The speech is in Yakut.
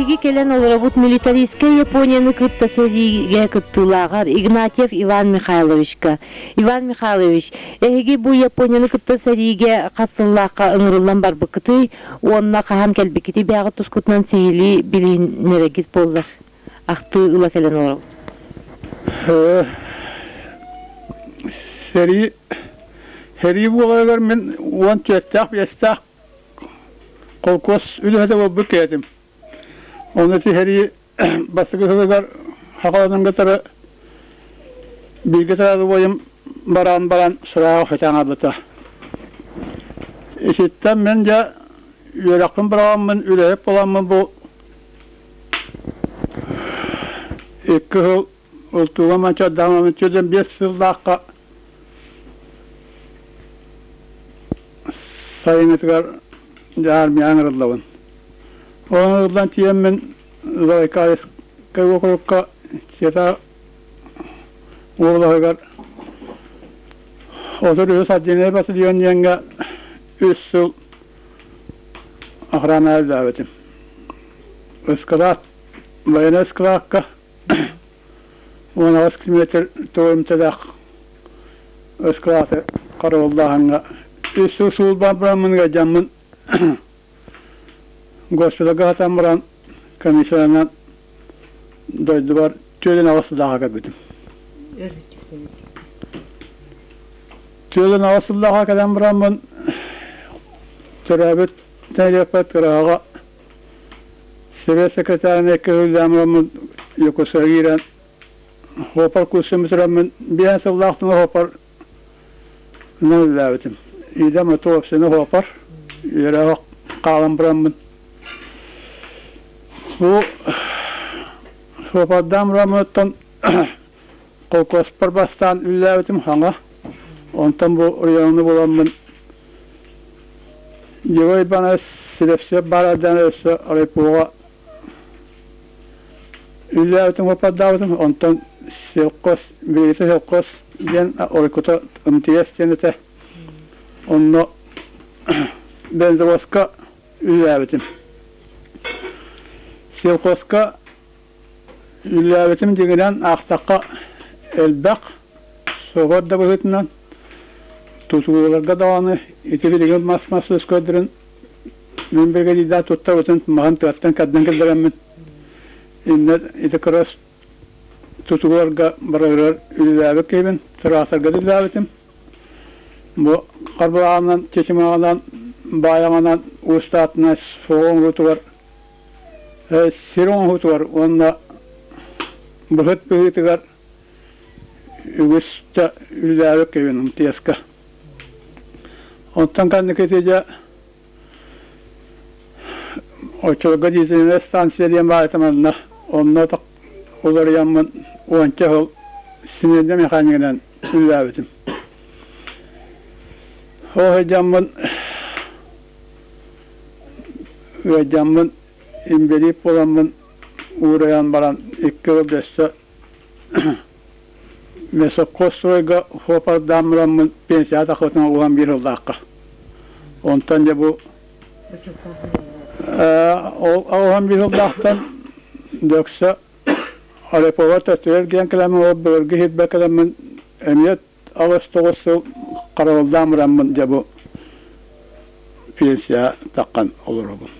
Биһиги кэлэн олоробут милитаристскай Японияны кытта сэриигэ кыттыылааҕар Игнатьев Иван Михайловичка. Иван Михайлович, эһиги бу Японияны кытта сэриигэ хас сыллаахха ыҥырыллан барбыккытый уонна хаһан кэлбиккитий бэйэҕит тускутунан сиһилии билиһиннэрэргит буоллар ахтыы ыла кэлэн олоробут. Сэрии сэрии буоларыгар мин 14-тээх биэстээх холкуос үлэһитэ буолбут киһи этим. Ону сэрии бастакы сылыгар саҕаланан кытары бииргэ тарабыайым баран баран сыраҕа сытан хаалбыта. Ититтэн мин дьэ үөрэхпин быраҕаммын үлэһит буоламмын бу 2 сыл Ултууга Манчардаамабын 45 сыллаахха сайыҥҥытыгар дьэ армияҕа ыҥырыллабын. Ол ыҥырыллан тиийэммин Забайкальскай уокурукка Чета уобалаһыгар 33 отделение батальон диэҥҥэ 3 сыл охрана үлэлээбитим. Ыскылаат, военнай ыскылаакка 18 километр туойумталаах ыскылааты харабыллааһыҥҥа 3 сыл суулбаан бараммын ыалдьаммын госпитальга сатаан баран комиссиянан дойдубар 48 сыллааҕа кэлбитим. 48 сыллааҕа кэлэн бараммын төрөөбүт нэһилиэкпэр Тыраһаҕа Сэбиэт секретарынан көһүллээн бараммын Якутскайга киирэн суоппар курсун бүтэрэммин 5 сыллаах суоппар үлэлээбитим. Идэм ото вообще суоппар үөрэх хаалан бараммын бу суоппардаан бараммыттан холкуоспар бастаан үлэлээбитим хаҥа. Онтон бу району буламмын Герой Иванович Силэпсиэп баар өссө райпоҕа үлэлээбитим, суоппардаабытым. Онтон сельхоз, билигитэ сельхоз диэн оройкута МТС диэн этэ. Онно бензовозка үлэлээбитим. Сельхозка үлэлээбитим дьиҥинэн аахтахха элбэх, суоппар да быһыытынан тутууларга даҕаны ити билигин мас-мас көрдөрөн мин бригадирдаах туттабытын маһын тыаттан кэрдэн киллэрэммин иннэ ити кыра тутууларга барарыгар үлэлээбит киһибин, тыраахтарга да үлэлээбитим. Бу Харбалааҕынан, Чычымаҕынан, Баайаҕанан, Уустаатынан суол оҥоруутугар, сир оҥоһуутугар уонна быһыт быһыытыгар үгүс да үлэлээбит киһибин МТС-ка. Онтон кэнники дьэ оччолорго дизельнай станция диэн баар этэ манна. Онно уларыйаммын 10-ча сыл симиэннэ механигынан үлэлээбитим. Ол сылдьаммын ыалдьаммын инбэлиит буоламмын уурайан баран 2 сыл өссө Мясокостройга суопардаан бараммын пенсияҕа тахсыбытым 11 сыллаахха. Онтон дьэ бу ол 11 сыллаахтан дөксө Ареповар төттүгэр диэн кэлэммин ол былыргы сирбэр кэлэммин эмиэ 89 сыл харабылдаан бараммын дьэ бу пенсияҕа таххан олоробун.